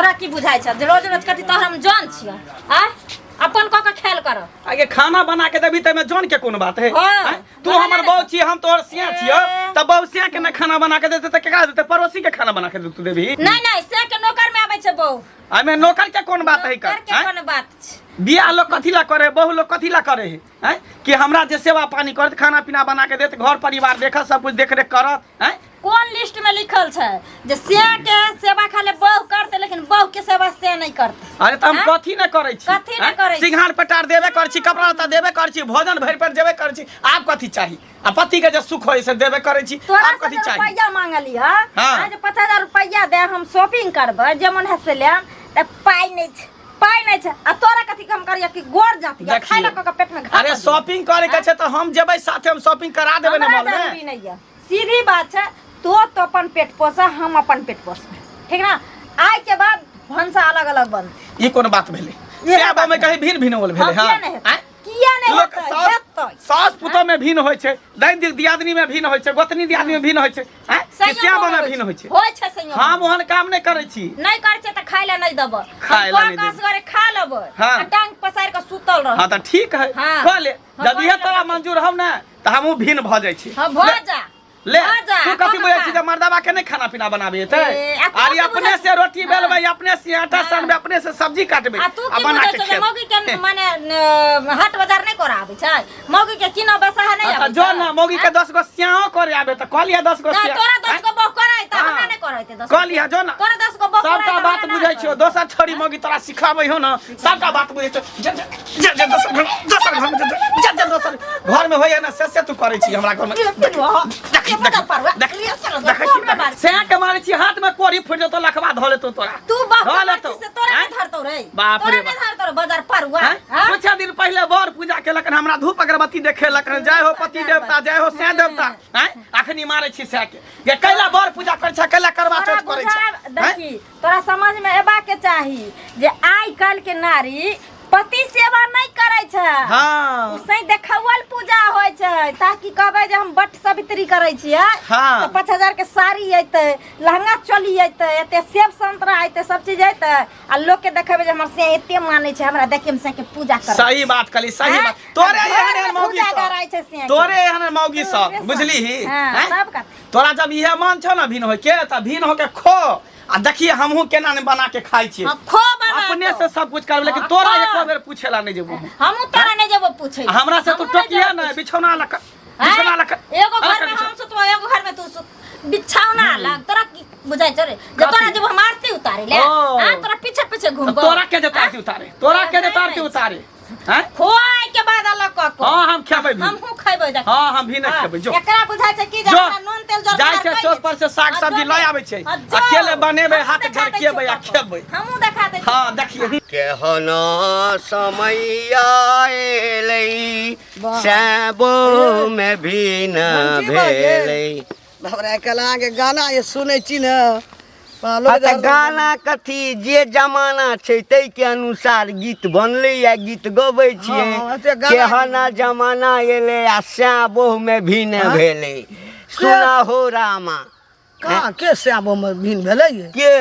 तोरा की बुझाइ छ जे रोज रोज कथी तोहर हम जन छियै आ अपन कऽ के खेल कर आगे खाना बना के देबी तमे जन के कोन बात है हाँ, आँय? तू बना हमर ले। बहू छी हम तोहर सिया छियो ए। त बहू सिया के ना खाना बना के देते त केकरा देते पड़ोसी के खाना बना के तू देबी नहीं नहीं से के नौकर में आबै छै बहू आमे नौकर के कोन बात है कर नौकर के आँय? कोन बात छै बियाह लोग कथी ला करे बहु लोग कथी ला करे है आँय? कि हमरा जे सेवा पानी करत खाना पीना बना के देत घर परिवार देखत सब कुछ देख रेख करत आँय? कोन लिस्ट में लिखल छै जे से के सेवा खाली बहू करते लेकिन बहू के सेवा से नहीं करते अरे त हम आँय? कथी न करै छी कथी न आँय? करै छी? सिंघार पटार देबे करै छी कपड़ा लत्ता देबे करै छी भोजन भरि पेट देबे करै छी आब कथी चाही आ पति के जे सुख होय से देबे करै छी तोरा आब से कथी जे चाही रुपैआ मांगली ह हाँ। आज 50,000 रुपैआ दे हम शॉपिंग करबै जे मन है से लेम त पाइ नहीं छै पाइ नहीं छै आ तोरा कथी कम करिया कि गोर जाति देखियौ। खाइ लऽ कऽ पेट में घास अरे शॉपिंग करे के छै त हम जेबै साथे हम शॉपिंग करा देबै ने हमरा मॉल जरूरी में नहीं है सीधी बात छै तो तो अपन पेट पोसा हम अपन पेट पोसबै ठीक ना आइ के बाद भनसा अलग अलग बनतै ई कोन बात भेलै इएह से बात में कहीं भिन्न भिन्न होल भेलै हाँ, किया हां नहीं हेतै? किया नहीं लोक हेतै? सास हेतै। सास पुतोह में भिन्न होइ छै दैनिक दियादनी में भिन्न होइ छै गोतनी दियादनी में भिन्न होइ छै आँय? कि संयोग श्यामा में होइ भिन्न होइ छै होइ छै संयोग हम ओहन काम नहि करै छी नहीं करै छै तऽ खाय लए नहीं देबै खाय लए नहि देबै। असगरे खा लेबै हाँ। आ टांग पसारि कऽ सुतल रह हाँ तऽ ठीक है हाँ। कह ले हाँ, जब कऽ इहे ले। तोरा मंजूर हौ ने तऽ हमहूँ भिन्न भऽ जाइ छी हाँ भऽ जा ले भऽ जा, तू कथी कऽ बुझै खा। छी जे मर्दबा के नहि खाना पीना बनाबे एतै ए, आ तू आरी की अपने बुझै से रोटी हाँ। बेलबै अपने से आटा हाँ। सनबै अपने से सब्जी काटबै आ तू आ की बना बुझै के छौ जे खेबै मौगी के माने हाट बाजार नहि करऽ आबै छै मौगी के किनो बेसाह नहि हाँ, आबै तऽ जो छै ना मौगी के 10 गो स्याओ करे आबे तऽ कह लिया 10 गो नहि स्या तोरा 10 गो बहु कराय तऽ हाँ। हमरा नहि करैते 10 कह लिया जो ना तोरा 10 गो बहु सबटा बात बुझै छियौ दोसर छोरी मौगी तोरा सिखाबै हो ना सबटा बात बुझै छियौ जा जा जा जा दोसर घर दोसर घर में जा जा जा दोसर घर में होइए ना से से तू करै छी हमरा घर में देखी देखी देखै छी सैं के मारै छी हाथ में कोरी फुटि जेतौ लखबा धऽ लेतौ तोरा तू बाप धऽ लेतौ से तोरा आँय? नहि धरतौ रे बाप तोरा रे नहि बाप। धरतौ रे बाजार पर हुआ आँय? कुछ दिन पहिले बर पूजा केलक हमरा धूप अगरबत्ती देखेलक जय हो पति देवता जय हो सैं देवता आँय अखनी मारै छी सैं के गे कैला बर पूजा करै छै कैला करवा तोरा चौथ करै छै बुझा देखी तोरा समझ में एबा के चाही जे आइ काल्हि के नारी पति सेवा नहीं करै छै हाँ उसै देखौल पूजा होइ छै ताकि कहबै जे हम बट सवित्री करै छियै हाँ। तऽ 5,000 के साड़ी अयतै लहंगा चोली अयतै एते सेब संतरा अयतै सब चीज अयतै आ लोक के देखेबै जे हमर से एते मानै छै हमरा देखिए से के पूजा करै सही बात कहली सही हैं? बात तोरे आ एहन घरमे एहन मौगी पूजा सब कराइ छै सिंह के। तोरे एहन मौगी सब तोरे बुझली ही हाँ, हैं? सब कथी। तोरा जब इहे मन छौ ना भिन होके तऽ भिन होके खो आ देखिए हमहूँ केना ने बना के खाइ छियै हाँ, खो बना अपने तो। से सब कुछ करबै लेकिन हाँ, तोरा खो। एको बेर पूछेला नहीं जेबो हम। हमहूँ तोरा नहीं जेबो पूछे आ हमरा से तू टोकिया ना बिछौना लक बिछौना लक एगो घर में हम सुतबो एगो घर में तू सुत बिछौना अलग तोरा की बुझाइ छौ रे जे कथी? तोरा जेबो हम आरती उतारे ले ओ। हां तोरा पीछे पीछे घूमबो तोरा के जेता आरती उतारे तोरा के जेता आरती नहीं। उतारे हैं खोआए के बाद अलग कऽ कऽ हाँ हम खेबै भी हमहूँ खैबै देख हाँ हम भी नहीं खेबै जो एकरा बुझाइ छै कि जे जो। हमरा नून तेल जर जाइ छै चौक पर से साग सब्जी लऽ आबै छै अकेले बनेबै हाथ झरकेबै आ खेबै हमहूँ देखा दै हाँ देखिए केहन समय एलै सैबोमे भी न भेलै बाप रे आइ काल्हि अहाँके गाना जे सुनै छी ने आ तऽ गाना कथी जे जमाना छै ताहिके अनुसार गीत बनलै या गीत गबै छियै हँ, एते गाना- केहन जमाना एलै आ सैं बहुमे भी ने भेलै सुना हो रामा कहाँ के श्यामो मे भिन भेलै ये के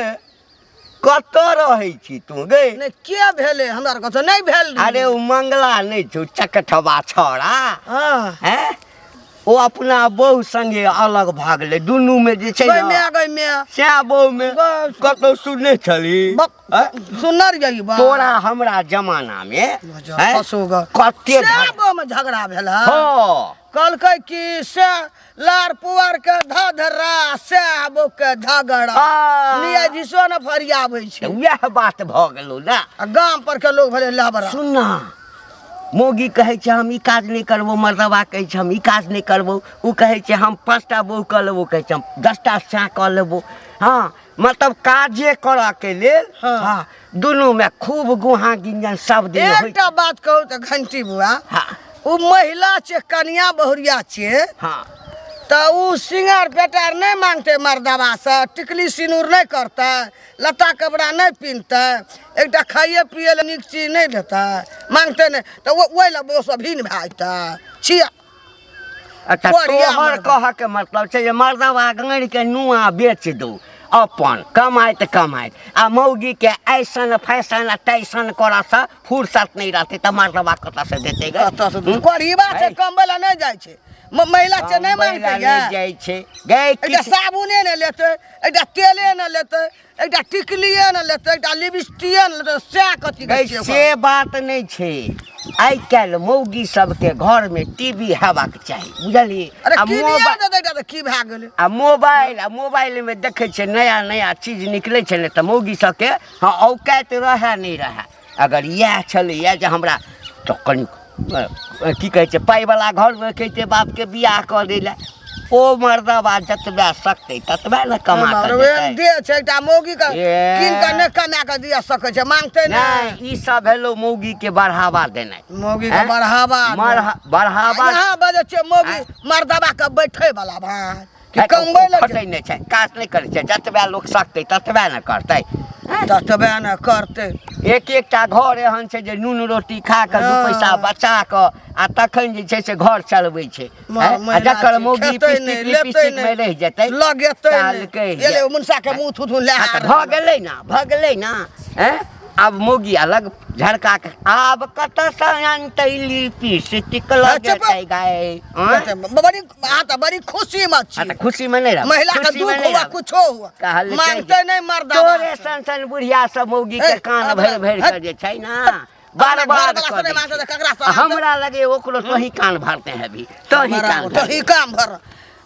कतऽ रहै छी तू गे नहि के भेलै हमरा आरके तऽ नहि भेल रहै। अरे ओ मंगला नहि छौ चकठवा छौड़ा हँ हैं ओ अपना बहु संगे अलग भऽ गेलै दुनूमे जे छै गै ने माय गै माय सएह बहुमे बस। कतौ सुनने छली बक हैं? सुनर यही बा तोरा हमरा जमानामे हैं? फसो ग कते सएह बहुमे झगड़ा भेल हँ हँ कहलकै कि से लार पुआर के धधरा सएह बहु के झगड़ा आ। न्यायाधीशो ने फरियाबै छै तऽ उएह बात भऽ गेलौ ने आ गाम पर के लोग भेलै लबरा सुन ना मौगी कहै छै हम ई काज नहि करबौ मर्दबा कहै छै हम ई काज नहि करबौ ओ कहै छै हम 5टा बहु कऽ लेबौ कहै छै हम 10टा सएह कऽ लेबौ हँ मतलब काजे करऽके लेल हँ। हँ दुनूमे खूब गुहा गिंजन सब दिन होइ एकटा बात कहू तऽ घंटी बुआ हँ ओ महिला छै कनिया बहुरिया छै हँ तऽ ओ सिंगार पेटार नहि मांगतै मर्दबासँ टिकली सिनूर नहि करतै लत्ता कपड़ा नहि पिन्हतै एकटा खाइए पिए लए नीक चीज नहि देतै मांगतै नहि तऽ ओहि लए ओ सब भिन्न भए जेतै छिया अच्छा बढ़िया तोहर मर्द। कहऽके मतलब छै जे मर्दबा गणिके नुआ बेच दौ अपन कमाइत कमाइत आ मौगीके ऐसन फैशन आ तैसन करऽसँ फुर्सत नहि रहतै तऽ मर्दबा कतऽसँ देतै गै? कतऽसँ देतै? गरीबा छै कमबै लए नहि जाइ छै महिला छै नहि कमबै लए मांगतै नहि जाइ छै गै एकटा किछु साबुने नहि लेतै, एकटा तेले नहि लेतै, एकटा टिकलिए नहि लेतै, एकटा लिपस्टिके नहि लेतै, सएह कथी गै के छियै? से बात नहि छै, आइ काल्हि मौगी सबके घरमे टीवी हेबाक चाही, बुझलियै? अरे आ की मोबाइल देतै तऽ की भए गेलै? आ मोबाइल, आ मोबाइलमे देखै छियै नया नया चीज निकलै छै ने, तऽ मौगी सबके हँ औकात रहए नहि रहए। अगर इएह छलैए जे हमरा तऽ कनि की कहै छै पाइवला घरमे कहितै बापके बियाह कऽ दै लए, ओ मर्दबा जतबे सकतै ततबे ने कमा कऽ देतै। दे छै एकटा मौगी के ए। कीन कऽ नहि कमा कऽ दिया सकै छै, मांगतै नहि। नहि ई सब भेलो मौगी के बढ़ावा देनाइ। मौगी के हैं? बढ़ावा देनाइ। बढ़ावा। यहाँ बजै छियै मौगी हैं? मर्दबा के बैठे वाला भाई कि है, कमबै लए खटै नहि छै, काज नहि करै छै, जतबे लोक सकतै ततबे ने करतै। ततबे ने करतै। एक एकटा घर एहन छै जे नून रोटी खा कऽ दू हँ। पैसा बचा कऽ आ तखन जे छै से घर चलबै छै। हैं? आ महिला जकर छै, मौगी खेतै लिपस्टिक नहि, लेतै लिपस्टिक मे नहि, रहि जेतै, लगेतै नहि। कहलकै एलै ओ मुनसा के मुँह थुथु लए हँ, तऽ भऽ गेलै ने, भऽ गेलै ने। हैं? आब मौगी अलग झड़का के आब कतऽसँ आनतै लिपस्टिक लगेतै गाय? आँय? बड़ी अहाँ तऽ बड़ी खुशी मे छी। हाँ, तऽ खुशी में नहीं रहब। महिला के खुशी में दुख नहीं हुआ रहब। कुछो हुआ कहलकै मांगते जे नहीं मर्दा तोरे सन सन बुढ़िया सब मौगी के ए, कान अब- भरि भरि हट। के जे छै ना बार बार घरवला कऽ से दै नहि मांगतै छै। तऽ ककरा से आ मांगतै? हमरा लगे ओकरो तोही कान भरते हैं भी, तोही कान तो ही काम भर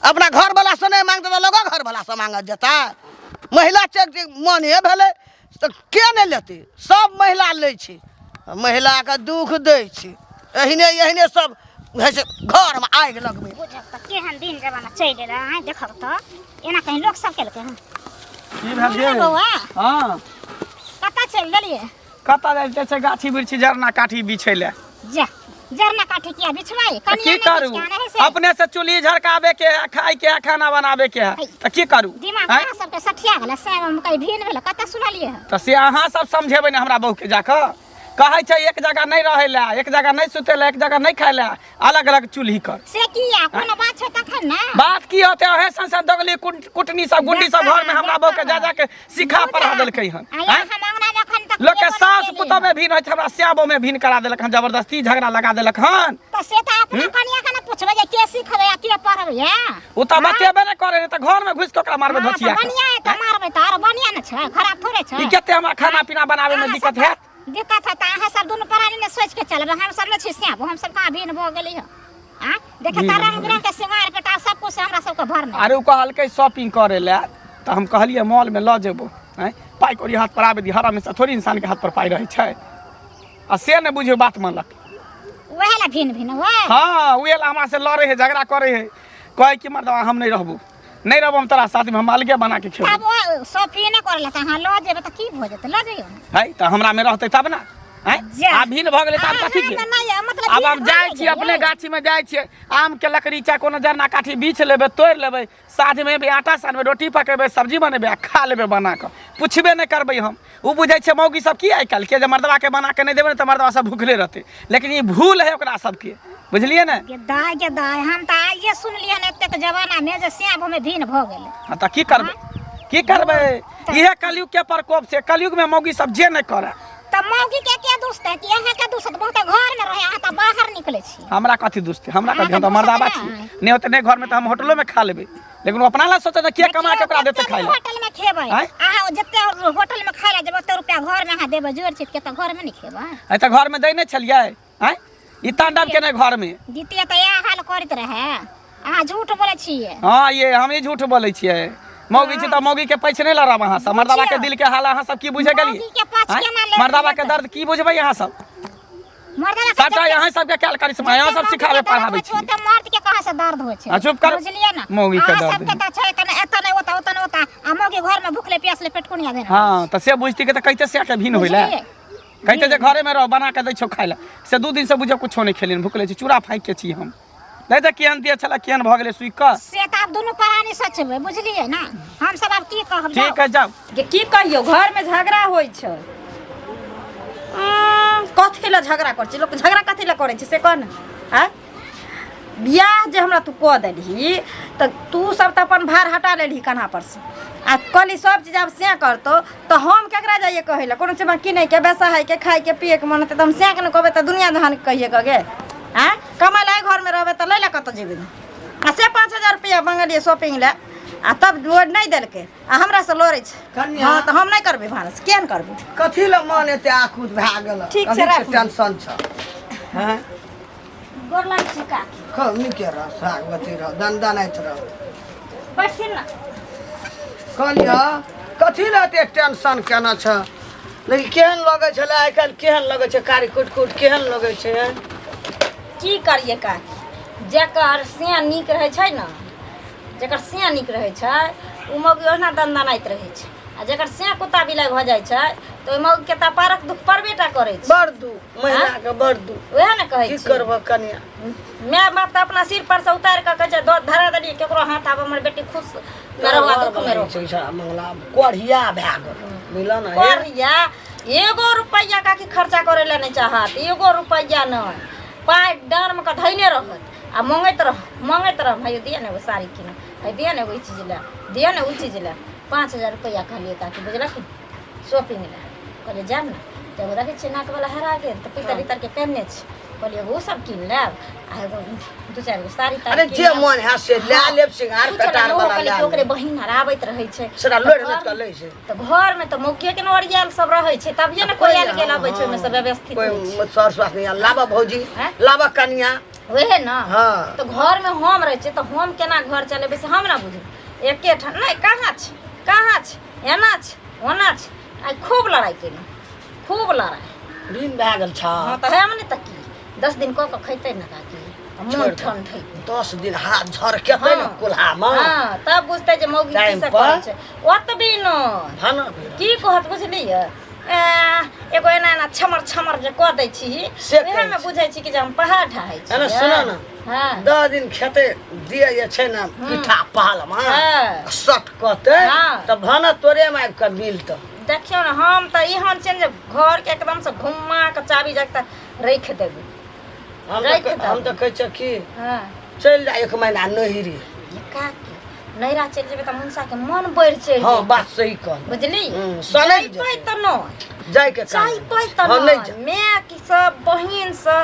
अपना घर वाला से नहीं मांगते तऽ लोगो घर वाला से मांगत जेता। महिला चेक जे मन हे भेलै तऽ के नहि लेतै? सब महिला लै छै, महिलाके दुख दै छै। एहने एहने सब होइ छै घरमे आगि लगबै। बुझब तऽ केहन दिन जमाना चलि एलै। आँय देखब तऽ एना कहीं लोक सब केलकै हन? की भेल गे? बौआ? हँ। कतऽ चलि गेलियै? कतऽ जाइ छै? गाछी बिरछी जरना काठी बिछै लए। जा, जरना काठी किया बिछबै? तऽ कनिया की नहि करू? बिछके आनै है से? अपने से चूल्ही झरकाबे के है, खाय के है, खाना बनाबे के है, तऽ की करू? दिमाग आँय? अहाँ सबके सठिया गेलै से हम कहीं भिन भेलै, कतऽ सुनलियै हन? तऽ से अहाँ सब समझेबै ने हमरा बहू के जाकऽ। कहै छै एक जगह नहि रहै लए, एक जगह नहि सुतै लए, एक जगह नहि खाय लए, अलग अलग चूल्ही कर। से किया? कोनो बात छै तखन ने। बात की होतै? अहे सन सन दगली कुटनी सब गुंडी सब घर में हमरा बहू के जा जा के सिखा पढ़ा देलकै हन। आ आँय? यहाँ हम अंगना में एखन तक लोक के एगो नहि सास केलियै पुतोह में भिन होइ छै, हमरा स्याबो में भिन करा देलक हन, जबरदस्ती झगड़ा लगा देलक हन। तऽ से तऽ अपना कनिया के ने पुछबै जे के सिखबै आ के पढ़बै। ओ तऽ बतेबे नहि करे तऽ घर में घुसि के ओकरा मारबै हँ, तऽ धोचिया के। बढ़िया है तऽ मारबै तऽ आरो बढ़िया ने छै, खराब थोड़े छै। ई कते हमरा खाना पीना बनाबे में अहाँ दिक्कत सब हैत? दिक्कत है तऽ अहाँ सब दुनू प्राणी ने सोचि के चलबै। हम सब नहि छी स्याबो, हम सब कहाँ भिन्न भऽ गेली हँ? आँ देखे तऽ रंग बिरंग के सिंगार पेटार सब कुछ हमरा सबके भरने। अरे ओ कहलकै शॉपिंग करे लए तऽ हम कहलियै मॉल में लऽ जेबो। आँय, पाइ कौड़ी हाथ पर आबे दी। हर हमेशा थोड़ी इंसान के हाथ पर पाइ रहै छै। आ से नहि बुझियौ बात मानलक। वएह ला भिन्न भिन्न वएह। हाँ, उहे ला हमरा से लड़े है, झगड़ा करे है, कहै कि मर्दवा हम नहि रहबो, नहि रहबो हम तोरा साथ में, हम अलगे बना के खेबो। तब ओ शॉपिंग नहि करल तऽ अहाँ लऽ जेबै तऽ की भऽ जेतै? लऽ जइयौ ने। है तऽ हमरा में रहतै तब ने। आँय? जा। आब भिन्न भऽ गेलै तऽ आब कथी के? अहाँ नहि, मतलब आब हम भिन्न जाइ भऽ छी अपने गेलै। गाछी में जाइ छियै, आम के लकड़ी चाहे कोनो जरना काठी बीछ लेबै, तोड़ि लेबै, साँझमे एबै, आटा सानबै, रोटी पकेबै, सब्जी बनेबै आ खा लेबै बना कऽ, पुछबे नहि करबै हम। ओ बुझै छै मौगी सब की आइ काल्हिके जे मर्दबाके बना कऽ नहि देबै ने तऽ मर्दबा सब भुखले रहतै, लेकिन ई भूल है ओकरा सबके, बुझलियै ने? गे दाय, गे दाय, हम तऽ आइए सुनलियै हन एतेक जमानामे जे श्याम हमे भिन्न भऽ गेलै। हँ तऽ की करबै, की करबै? इहे कलयुग के प्रकोप छै। कलयुग में मौगी सब जे नहि करे। तऽ मौगी के के दुसतै कि अहाँ के दुसत? बहुते घर में रहे, अहाँ तऽ बाहर निकलै छी। हमरा कथी दुसतै? हमरा कथी? हम तऽ अहाँके मर्दाबा दुसत छी। नहि? नहि होतै नहि घर में तऽ हम होटलो में खा लेबै, लेकिन ओ अपना ला सोचै ने, के कमा के ओकरा देतै खाइ ला? होटल में खेबै आँय? अहाँ जते होटल में खाइ ला जेबै ओते रुपया घर में अहाँ देबै जोड़ चित के, तऽ घर में नहि खेबै? आइ तऽ घर में दै नहि छलियै। आँय, ई तांडव केने घर में द्वितीय तऽ इएह हाल करैत रहै। अहाँ झूठ बोलै छियै। हाँ, ये हम ही झूठ बोलै छियै। मौगी छी तऽ मौगी के पैछ नहि लड़ब अहाँ सब। मर्दाबा के दिल के हाल अहाँ सब की बुझे गेलियै? मौगी के पाछ आँय? केना लेबै? मर्दाबा के दर्द की बुझबै अहाँ सब? मर्दाबा के सबटा अहाँ सबके कैल करिश्मा अहाँ सब जते सिखाबै मौगी के दर्द पढ़ाबै होइ छै, छी। ओते मर्द के कहाँ से दर्द होइ छै? आ चुप करू। बुझलियै ने? मौगी के अहाँ दर्द सबके तऽ छै कने एतऽ नहि ओतऽ, ओतऽ नहि ओतऽ, आ मौगी घर में भूखले प्यासले पेटकुनिया भेल। हाँ, तऽ से बुझती के तऽ कहिते से के भिन्न होइले। बुझलियै? कहिते जे घरे में रहो, बना के दै छौ खाइ लए। से 2 दिन से बुझियौ कुछो नहि खेलियन, भुखले छी, चूड़ा फाँकि के छी हम। नहि तऽ केहन देह छलै, केहन भऽ गेलै सुखि कऽ। से तऽ आब दुनू प्राणी सोचबै, बुझलियै ने? हम सब आब की कहब? ठीक है, जाउ। गे की कहियौ, घरमे झगड़ा होइ छै। कथी लए झगड़ा करै छै लोक? झगड़ा कथी लए करै छै से कह ने। आँय, बियाह जे हमरा तू कऽ देलही तऽ तू सब तऽ अपन भार हटा लेलही कन्हा पर से। आ कहली सब चीज आब सएह करतौ तऽ हम केकरा जाइए कहै लए कोनो चीज किनै के बेसाहै के खाइ के पिए के मन हेतै तऽ हम सएह के ने कहबै तऽ दुनिया जहान के कहिए कऽ गे आँय कमाइ लए एहि घरमे रहबै तऽ लै लए कतऽ जेबै आ से 5000 रुपैआ मंगलियै शॉपिंग लए आ तब ओ नहि देलकै आ हमरासँ लड़ै छै कन्या। हँ तऽ हम नहि करबै भानस किया नहि करबै कथी लए मन एते आकुत भए गेल ठीक छै, कथी के राखू। टेंशन छ हैं गोर लगै छी काकी खूब नीके रह सागवती रह दनदनाइत रह बैठथिन ने कहलियै कथी लए एते टेंशन केने छ लेकिन केहन लगै छलै आइ काल्हि केहन लगै छै कारी कुट कुट केहन लगै छै की करियै काकी जकर सिया नीक रहै छै ने जकर सिया नीक रहै छै ओ मौगी ओहिना दनदनाइत रहै छै आ जकर सिया कुत्ता बिलाइ भऽ जाइ छै तऽ ओहि मौगीके तऽ पारक दुख पड़बे टा करै छै बड़ दुख महिलाके बड़ दुख उएह ने कहै की छी करबह कनिया माय बाप तऽ अपना सिर पर से उतारि कऽ कहै छै दऽ धरा देलियै केकरो हाथ आब हमर बेटी खुश मे रहू आ दुख मे रहू मंगला कोढ़िया भए गेल बुझल ने हे? कोरिया एगो रुपैआ काकी खर्चा करे लए नहि चाहत एगो रुपैआ नहि पाइ डाँरमे कऽ धैने रहत आ मङ्गैत रह मङ्गैत रह भाइ दिअ ने एगो साड़ी कीन हे दिअ ने एगो ई चीज लए दिअ ने ओ चीज लए 5000 रुपैआ कहलियै काकी बुझलखिन शॉपिंग लए कहलियै जायब ने तऽ एगो देखै छियै नाकवला हरा गेल तऽ पितर इतर के पेन्हने छी कहलियै एगो ओसभ कीन लेब आ एगो दू चारि गो साड़ी ताड़ी अरे कीन जे लेब। मन है से लए लेब सिंगार कुछो पेटार नहि, ओहो वाला कहलियै लए कि ओकरे लेब। बहिन आर आबैत रहै छै सेरा तऽ लोढ़ि घरमे- लोढ़ि कऽ लै छै तऽ घरमे तऽ मौकिए के ने ओरियाल सब रहै छै तभिए ने कोई आयल गेल अबै छै ओहिमे सब व्यवस्थित कोई होइ छै सर स्वास नहीं लाबऽ भौजी हैं? लाबऽ कनिया वएह ने हाँ। तऽ घरमे हम रहै छियै तऽ हम केना घर चलेबै से हम ना बुझबै एके ठाम नहि कहाँ छै कहाँ छै एना छै ओना छै आइ खूब लड़ाइ केलहुँ खूब लड़ाइ ऋण भए गेल छ हँ तऽ हम नहि तऽ की 10 दिन कऽ कऽ खैतै ने काकी तऽ छोड़ि मोन दे। ठंड हेतै 10 दिन हाथ झरकेतै ने हाँ। कोल्हामे हँ तब बुझतै जे मौगी की टाइम सब पर। करै छै ओतबी नहि भाना भेल। की कहत बुझलियै एगो एना एना छमर छमर जे कऽ दै छी से कहै उएहमे छी। बुझै छी कि जे हम पहाड़ ढाहै छी एना सुनऽ ने हँ 10 दिन खेतै दिए जे छै ने पिठा पहलमा हाँ। सट कहतै हाँ। तऽ भाना तोरे मे आबि कऽ मिलतौ देखियौ ने हम तऽ एहन छियनि जे घरके एकदमसँ घुमा कऽ चाबी जाके राखि देबै हम राखि तऽ दब। हम तऽ कहै छियै कि हँ चलि जा एक महीना नहिरी ये काकी नैहरा चलि जेबै तऽ मुनसाके मन बढ़ि चढ़ि हँ जेतै। बात सही कहल बुझली सनकि जइबै तऽ नहि जाइके काम जइबै तऽ हँ नहि नहि जा माय की सब बहिन से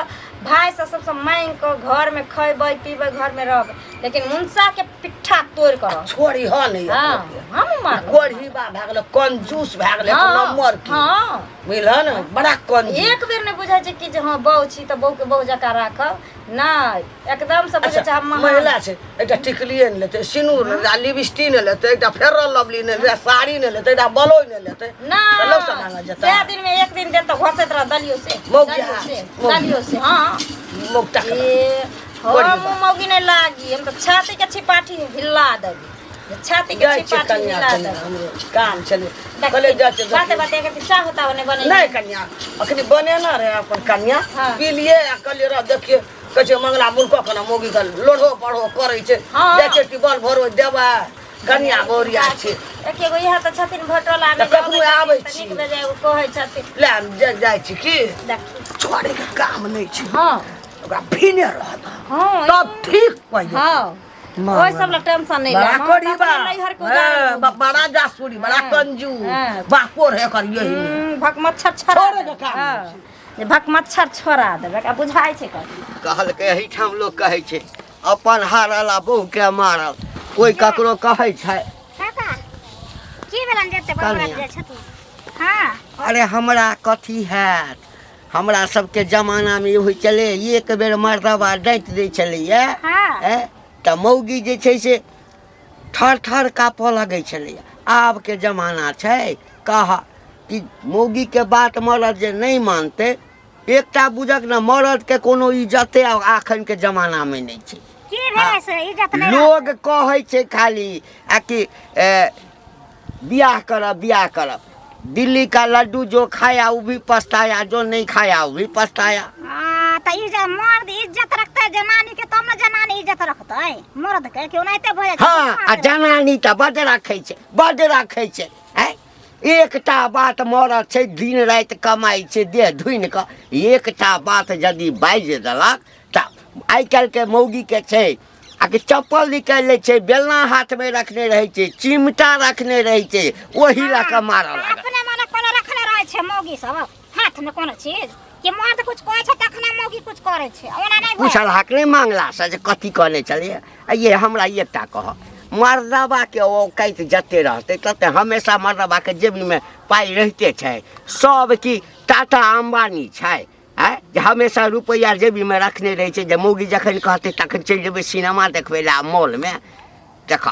भाय से सबसँ मांगि कऽ घरमे खयबै पीबै घरमे रहबै लेकिन मुनसाके पिट्ठा तोड़ि कऽ रहबै। छोड़ी ह नहि हँ हम मारब कोढ़ी बा भए गेलै कंजूस भए गेलै एक नंबर की हँ बुझल ने बड़ा कंजूस एक बेर नहि बुझै छै कि जे हँ बहू छी तऽ बहूके बहू जकाँ राखब नहि एकदम से बुझै छै अच्छा हम महान। महिला छै एकटा टिकलिए नहि लेतै सिनूर नहि लेतै आ लिपस्टिक नहि लेतै एकटा फेरल लवली नहि लेतै साड़ी नहि लेतै एकटा ब्लाउज नहि लेतै तऽ लोक सब मांगऽ नहि जेतै सए दिन में एक दिन देत तऽ घसैत रह दलियो से मौगी दलियो हाथ, से मौगी। दलियो से हँ मौका ए बड़ी हम बात। मौगी नहि लागी हम तऽ छाती के छिपाठी हिला देबी जे छाती के जाइ छियै छिपाठी कनिया हिला कनिया देबी हमरो काम छलै कहले जाइ छियै बाते बाते के चाह होता ने बने नहि कनिया अखनी बनेना रहे अपन कनिया हाँ। पीलिए आ कहलिए रह देखिए कहै छै मंगला मुल्क केना मौगी के लोढ़ो पढ़ो करै छै हाँ। जाइ छै टिबल भरो देबै कनिया बौरिया छै एक एगो इएह तऽ छथिन भटोला में तऽ कखनो आबै तऽ छी। नीक बेजाय एगो कहै छथिन ले हम जाइ छी की देखी छोड़े के काम नहि छै हँ ओकरा भीने रहत हँ तब ठीक कहियो हँ ओहि सब ला टेंशन नहि बड़ा लेब। हम करी बा तऽ नैहर के उदाहरण हाँ, बड़ा जासूरी बड़ा हाँ, कंजूस हाँ। बापो रहे एकर यही में। भकमच्छर छोड़ा छोड़े के देबै। काम हँ। नहि जे भकमच्छर छोड़ा देबै आ बुझाइ छै कथी कहलकै एहिठाम लोक कहै छै अपन हारल आ बहुके मारल कोइ ककरो कहै छै काका की भेलन जेते बड़ कनिया। जे छथुन हँ अरे हमरा कथी हैत हमरा सबके जमानामे ई होइ छलै एक बेर मर्दबा डाँटि दै छलैए हाँ। तऽ मौगी जे छै से थर थर काँपऽ लगै छलैए आबके जमाना छै कह कि मौगीके बात मरद जे नहि मानतै एकटा बुझक ने मरदके कोनो इज्जते आब एखनके जमानामे नहि छै की भेलै से इज्जत नहि लोग कहै छै खाली आ कि बियाह करब बियाह करब दिल्ली का लड्डू जो खाया वो भी पछताया जो नहीं खाया वो भी पछताया हाँ, तऽ ई जे मर्द इज्जत रखतै जनानी के तब ने जनानी इज्जत रखतै मर्द के कि ओनाहिते भऽ जाइ छै हाँ आ जनानी तऽ बड्ड रखै छै बड्ड रखै छै आँय एकटा बात मरद छै दिन राति कमाइ छै देह धुनि कऽ एकटा बात यदि बाजि देलक तऽ आइ काल्हिके मौगीके छै आ कि चप्पल निकालि लै छै, बेलना हाथमे रखने रहै छै, चिमटा रखने रहै छै, ओही लऽ कऽ मारऽ लागल। अपने मने कोनो रखने रहै छै मौगी सब हाथमे कोनो चीज कि मर्द कुछ कहै छै तखने मौगी कुछ करै छै, ओना नहि भऽ पूछल हक नहि मांगलासँ जे कथी कहने छलियै। आ ये हमरा एकटा कह, मर्दबाके औकाति जते रहतै तते हमेशा मर्दबाके जेबीमे पाइ रहिते छै। सब की टाटा अम्बानी छै आँय जे हमेशा रुपैआ जेबीमे रखने रहै छै जे मौगी जखन कहतै तखन चलि जेबै सिनेमा देखबै लए मॉलमे। देख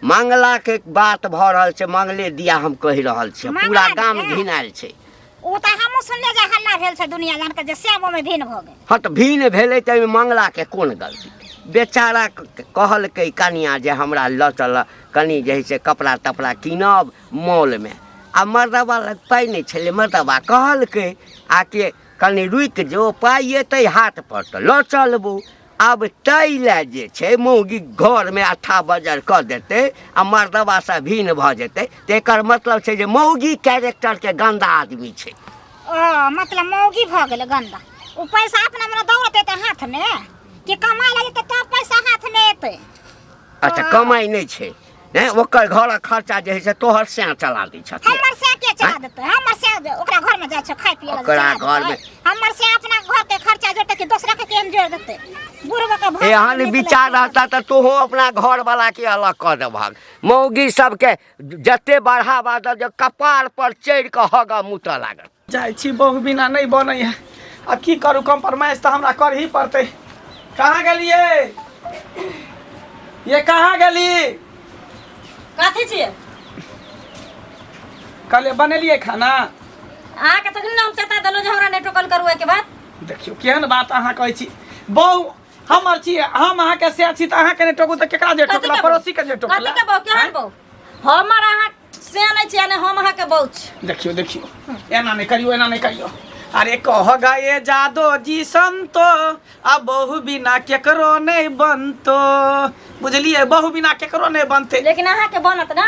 मंगलाके बात भऽ रहल छै, मंगले दिया हम कहि रहल छियै, पूरा मंगला गाम दिया? घिनायल छै। ओ तऽ हमहूँ सुनले जे हल्ला भेल छै दुनिया जान के जे श्यामोमे भिन्न भऽ गेल। हँ तऽ भिन्न भेलै तऽ एहिमे मंगलाके कोन गलती? बेचारा कहलकै कनिया जे हमरा लऽ चल कनि जे हइ से कपड़ा तपड़ा कीनब मॉलमे, आ मर्दबा लग पाइ नहि छलै। मर्दबा कहलकै आके कनि रुकि जो, पाइ एतै हाथ पर तऽ लऽ चलबौ। आब ताहि लए जे छै मौगी घरमे अट्ठा बजर कऽ देतै आ मर्दबासँ भिन्न भऽ जेतै, तऽ एकर मतलब छै जे मौगी कैरेक्टरके गन्दा आदमी छै। ओ मतलब मौगी भऽ गेलै गन्दा। ओ पैसा अपना मने दौड़त एतै हाथमे कि कमाइ लए जेतै तब पैसा हाथमे एतै? अच्छा कमाइ नहि छै ने, ओकर घरक खर्चा जे हइ से तोहर सैं चला दै छथिन। हमर सैं के चला देतै? हमर सैं ओकरा घर में जाइ छै खाय पिए लए ओकरा चला घर में। देतै? हमर सैं अपना घर के खर्चा जोड़तै कि दोसरा के केहन जोड़ देतै? बुढ़बा के भाषा एहन निकलै विचार छै। रहता तऽ तोहो अपना घर वाला के अलग कऽ देबहक। मौगी सबके जते बढ़ावा दऽ जे कपार पर चढ़ि कऽ हगऽ मूतऽ लागत। जाइ छी, बहु बिना नहि बनै है, आब की करू? कम्प्रोमाइज तऽ हमरा करही पड़तै। कहाँ गेलियै ये? कहाँ गेली? कथी छियै? कहलियै बनेलियै खाना? अहाँके तखन ने हम चेता देलहुँ जे हमरा नहि टोकल करू एहिके बाद। देखियौ केहन बात अहाँ कहै छी। बहु हमर छी, हम अहाँके से छी तऽ अहाँके नहि टोकू तऽ केकरा जे कथी टोकला? के बहु? पड़ोसी के जे कथी टोकला? के बहु? केहन बहु हमर? अहाँ से नहि छी आ नहि हम अहाँके बहु छी। देखियौ देखियौ, एना नहि करियौ, एना नहि करियौ। अरे कह गए जादो जी संतो, आ बहु बिना केकरो नहि बनतो। बुझलियै? बहु बिना केकरो नहि बनतै। लेकिन अहाँके बनत ना,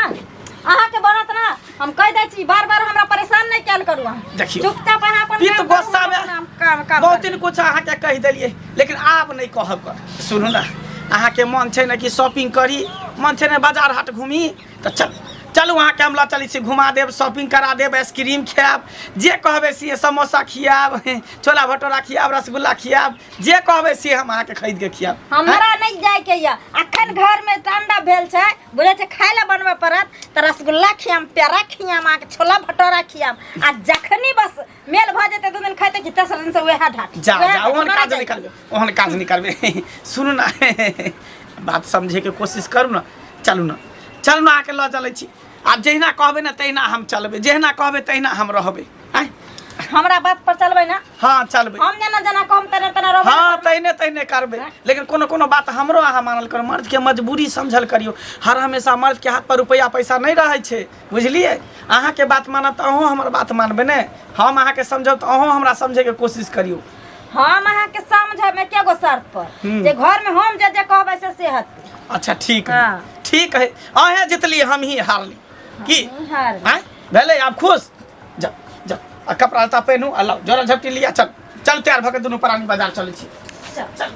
अहाँके बनत ना। हम कहि दै छी, बार बार हमरा परेशान नहि कयल करू अहाँ। देखियौ। चुपचाप अहाँ अपन पित्त काम करू, गुस्सा हम में अपन काम काम बहुत करबै। दिन कुछ अहाँके कहि देलियै, लेकिन आब नहि कहब कर। सुनू ने, अहाँके मन छै ने कि शॉपिंग करी, मन छै ने बाजार हाट घूमी? तऽ चल चलू, अहाँके हम लऽ चलै छी, घुमा देब, शॉपिंग करा देब, आइसक्रीम खायब, जे कहबै से, समोसा खियाब, छोला भटोरा खियाब, रसगुल्ला खियाब, जे कहबै से हम अहाँके खरीद के खियाब। हमरा नहि जायके यऽ अखन। घर में ठंडा भेल छै, बुझै छै, खाय लए बनबऽ पड़त। तऽ रसगुल्ला खियाम, पेड़ा खियाम, अहाँके छोला भटोरा खियाम, आ जखनी बस मेल भऽ जेतै, 2 दिन खैतै कि तेसर दिन से वएह ढाठ। जा वएह जा, ढाठ, ओहन हमरा काज नहि नहि करबै, ओहन काज नहि करबै। सुनू ने, बात समझैके कोशिश करू ने। चलू ने, चलू ने, अहाँके लऽ चलै छी। आब जहिना कहबै ने तहिना हम चलबै, जहिना कहबै तहिना हम रहबै। आँय? हमरा बात पर चलबै ना? हाँ, चलबै। हम जेना जेना कहम तेना तेना रहबै? हाँ, तहिने तहिने करबै, लेकिन कोनो कोनो बात हमरो अहाँ मानल करू। मर्दके मजबूरी समझल करियौ। हर हमेशा मर्दके हाथ पर रुपैआ पैसा नहि रहै छै, बुझलियै? अहाँके बात मानब तऽ अहूँ हमर बात मानबै ने? हम अहाँके समझब तऽ अहूँ हमरा समझैके कोशिश करियौ। हम अहाँके समझब एके गो शर्त पर, जे घर में हम जे जे कहबै से से हेतै। अच्छा ठीक है। हाँ। ठीक है, अहें जितली, हम ही हारली की? हार। आँय, भेलै आब खुश? जा जा, आ कपड़ा लत्ता पहिनू आ लाउ, जोड़ा झपटी लिया। चल चल, तैयार भऽ के दुनू प्राणी बाजार चलै छी। चल। चल।